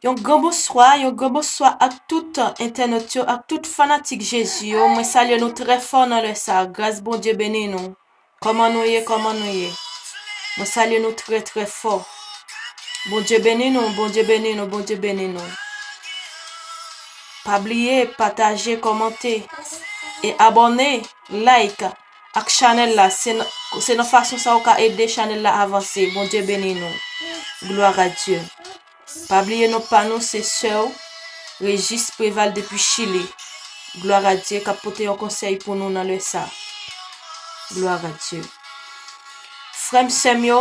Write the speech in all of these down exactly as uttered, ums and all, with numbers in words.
Yon gran bonswa, yon gran bonswa ak tout entènot yo, ak tout fanatik Jezi yo. Mwen salye nou trè fò nan lè sa. Gras Bondye beni nou. Kòman nou ye? Kòman nou ye? Mwen salye nou trè, trè fò. Bondye beni nou, Bondye beni nou, Bondye beni nou. Pa bliye pataje, kòmante e abòne, like ak chanèl la. Se nan, se nan fason sa ou ka ede chanèl la avanse. Bondye beni nou. Glwa a Dye. Pa bliye non pa nou, se sè w Régis Préval depi Chili. Glwa a Dye k ap pote yon konsèy pou nou nan lè sa. Glwa a Dye. Frè m, sè m yo,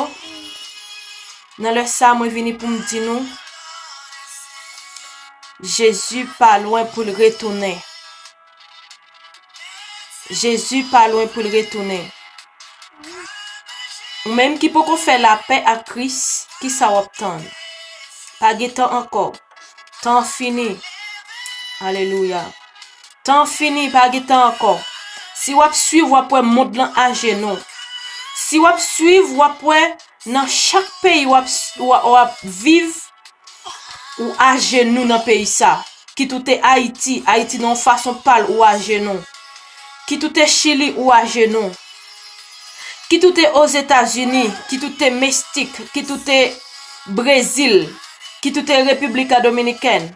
nan lè sa mwen vini pou m di nou, Jezi pa lwen pou l retounen. Jezi pa lwen pou l retounen. Ou menm ki poko fè lapè ak Kris, kisa w ap tann? Pa gen tan ankò. Tan an fini. Alelouya. Tan an fini, pa gen tan ankò. Si w ap swiv, w ap wè mond lan ajenou. Si w ap swiv, w ap wè nan chak peyi w ap, w ap, w ap viv, ou ajenou nan peyi sa. Kit ou te Ayiti, Ayiti nan yon fason pa l, ou ajenou. Kit ou te Chili, ou ajenou. Kit ou te Ozetazini, kit ou te Meksik, kit ou te Brezil, kit ou te Repiblik Dominikèn,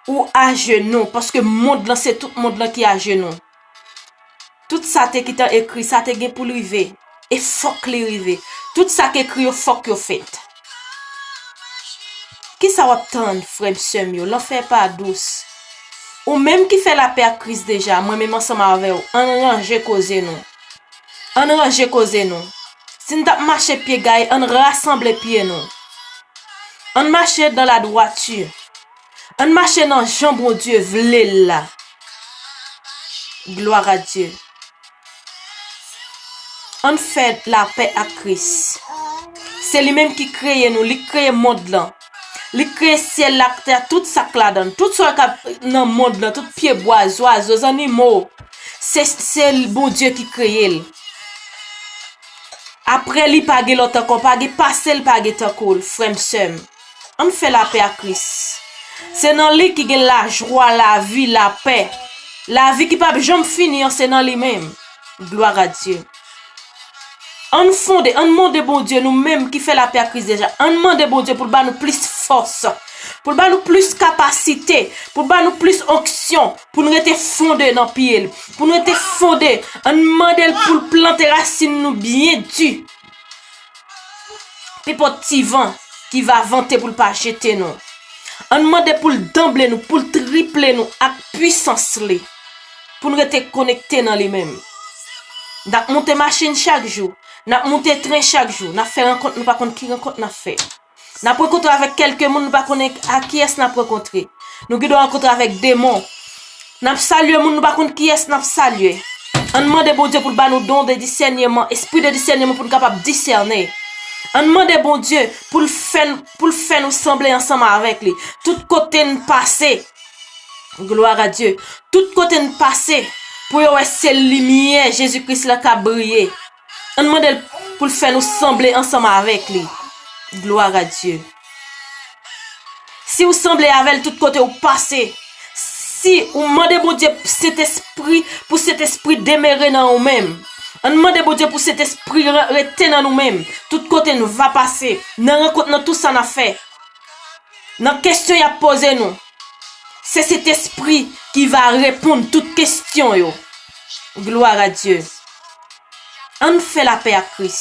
ou ajenou, paske mond lan, se tout mond lan ki ajenou. Tout sa te gentan ekri, sa te gen pou l rive. E fòk li rive. Tout sa k ekri yo, fòk yo fèt. Kisa w ap tann, frè m, sè m yo? Lanfè pa dous. Ou menm ki fè lapè ak Kris deja, mwen menm ansanm avè w, ann ranje koze nou. Ann ranje koze nou. Si n t ap mache pye gaye, ann rasanble pye nou. Ann mache dans la droiture. Ann mache nan jan Bondye vle l la. Glwa a Dye. Ann fè lapè ak Kris. Se li menm ki kreye nou, li k kreye mond lan. Li k kreye syèl la, tè a, tout sa k ladan l. Tout sa k ap nan mond lan, tout pyebwa, zwazo, zannimo. Se, se Bondye ki kreye l. Apre li, pa gen lòt ankò, pa gen pase l, pa gen tankou l, frè m, sè m. Ann fè lapè ak Kris. Se nan li ki gen lajwa, lavi, lapè. Lavi ki p ap janm fini an, se nan li menm. Glwa a Dye. Ann fonde, ann mande Bondye, nou menm ki fè lapè ak Kris deja, ann mande Bondye pou l ba nou plis fòs, pou l ba nou plis kapasite, pou l ba nou plis onksyon, pou n rete fonde nan pye l, pou n rete fonde, ann mande l pou l plante rasin nou byen di. Nenpòt ti van ki va vante pou l pa jete nou. Ann mande pou l danble nou, pou l triple nou ak pwisans li. Pou n rete konekte nan li menm. N ap monte machin chak jou. N ap monte tren chak jou. N ap fè rankont, nou pa konn ki rankont n ap fè. N ap rankontre avèk kèlke moun, nou pa konnen a kiyès n ap rankontre. Nou gendwa rankontre avèk demon. N ap salye moun, nou pa konn kiyès n ap salye. Ann mande Bondye pou l ba nou don de disèneman, espri de disèneman pou n kapab disène. Ann mande Bondye pou l fè n, pou l fè nou sanble ansanm avèk li. Tout kote n pase, glwa a Dye, tout kote n pase, pou yo wè se limyè Jezi Kris la k ap briye. Ann mande l pou l fè nou sanble ansanm avèk li. Glwa a Dye. Si w sanble avè l tout kote w pase, si ou mande Bondye Sentespri, pou Sentespri demere nan ou menm. Ann mande Bondye pou Sentespri re-, rete nan nou menm. Tout kote n va pase, nan rankont, nan tout sa n ap fè, nan kesyon y ap poze nou, se Sentespri ki va reponn tout kesyon yo. Glwa a Dye. Ann fè lapè ak Kris.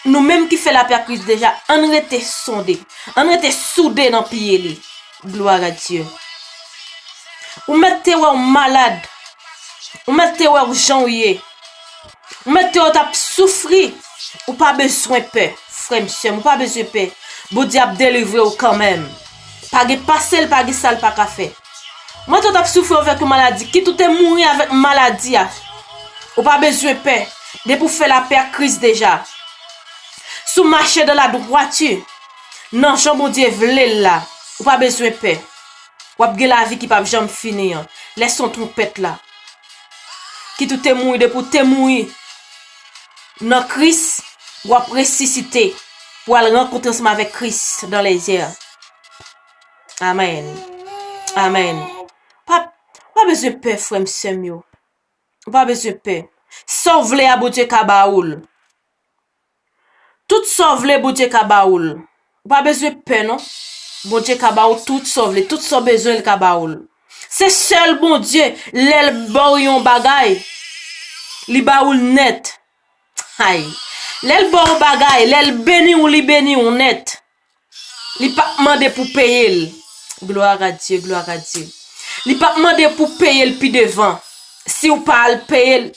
Nou menm ki fè lapè ak Kris deja, ann rete sonde. Ann rete soude nan pye li. Glwa a Dye. Ou mèt te wè w malad. Ou mèt te wè w jan w ye. Ou mèt te wè w t ap soufri. Ou pa bezwen pè, frè m, sè m, ou pa bezwen pè. Bondye ap delivre w kanmenm. Pa gen pase l, pa gen sa l pa ka fè. Ou mèt te wè w t ap soufri avèk yon maladi, kit ou te mouri avèk maladi a. Ou pa bezwen pè. Depi w fè lapè ak Kris deja. Si w mache dans la droiture, nan jan Bondye vle l la, ou pa bezwen pè. W ap gen lavi ki p ap janm fini an. Lè son twonpèt la. Kit ou te mouri, depi w te mouri nan Kris, w ap resisite pou w al rankontre ansanm avèk Kris dans les airs. Amèn. Amèn. Pa, pa bezwen pè, frè m, sè m yo. Ou pa bezwen pè. Sa w vle a, Bondye ka ba ou l. Tout sa w vle, Bondye ka ba ou l. Ou pa bezwen pè, non. Bondye ka ba ou tout sa w vle. Tout sa w bezwen, l ka ba ou l. Se sèl Bondye, lè l ba w yon bagay, li ba ou l nèt. Ay. Lè l ba w bagay, lè l beni w, li beni w nèt. Li p ap mande pou peye l. Gloire à Dieu, gloire à Dieu. Li p ap mande pou peye l pi devan. Si w pa al peye l,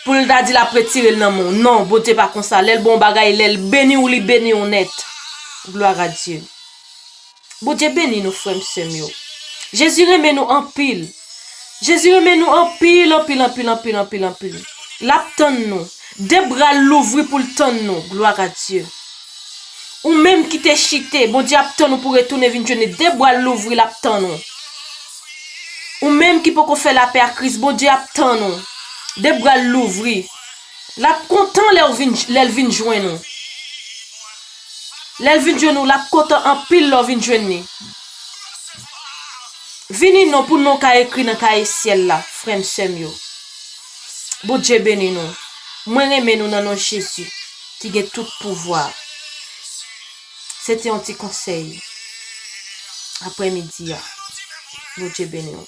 pou l ta di l ap retire l nan men w. Non, Bondye pa konsa. Lè l ba w bagay, lè l beni w, li beni w nèt. Gloire à Dieu. Bondye beni nou, frè m, sè m yo. Jezi renmen nou anpil. Jezi renmen nou anpil, anpil, anpil, anpil, anpil, anpil. L ap tann nou. De bra l louvri pou l tann nou. Gloire à Dieu. Ou menm ki te chite, Bondye ap tann ou pou retounen vin jwenn li. De bra l louvri, l ap tann ou. Ou menm ki poko fè lapè ak Kris, Bondye ap tann ou. De bra l louvri. L ap kontan lè w vin, lè l vin jwenn ou. Lè l vin jwenn ou, l ap kontan anpil lè w vin jwenn li. Vini non pou non ka ekri nan kaye syèl la, frè m, sè m yo. Bondye beni nou. Mwen renmen nou nan non Jezi, ki gen tout pouvwa. Se te yon ti konsèy aprèmidi a. Bondye beni w.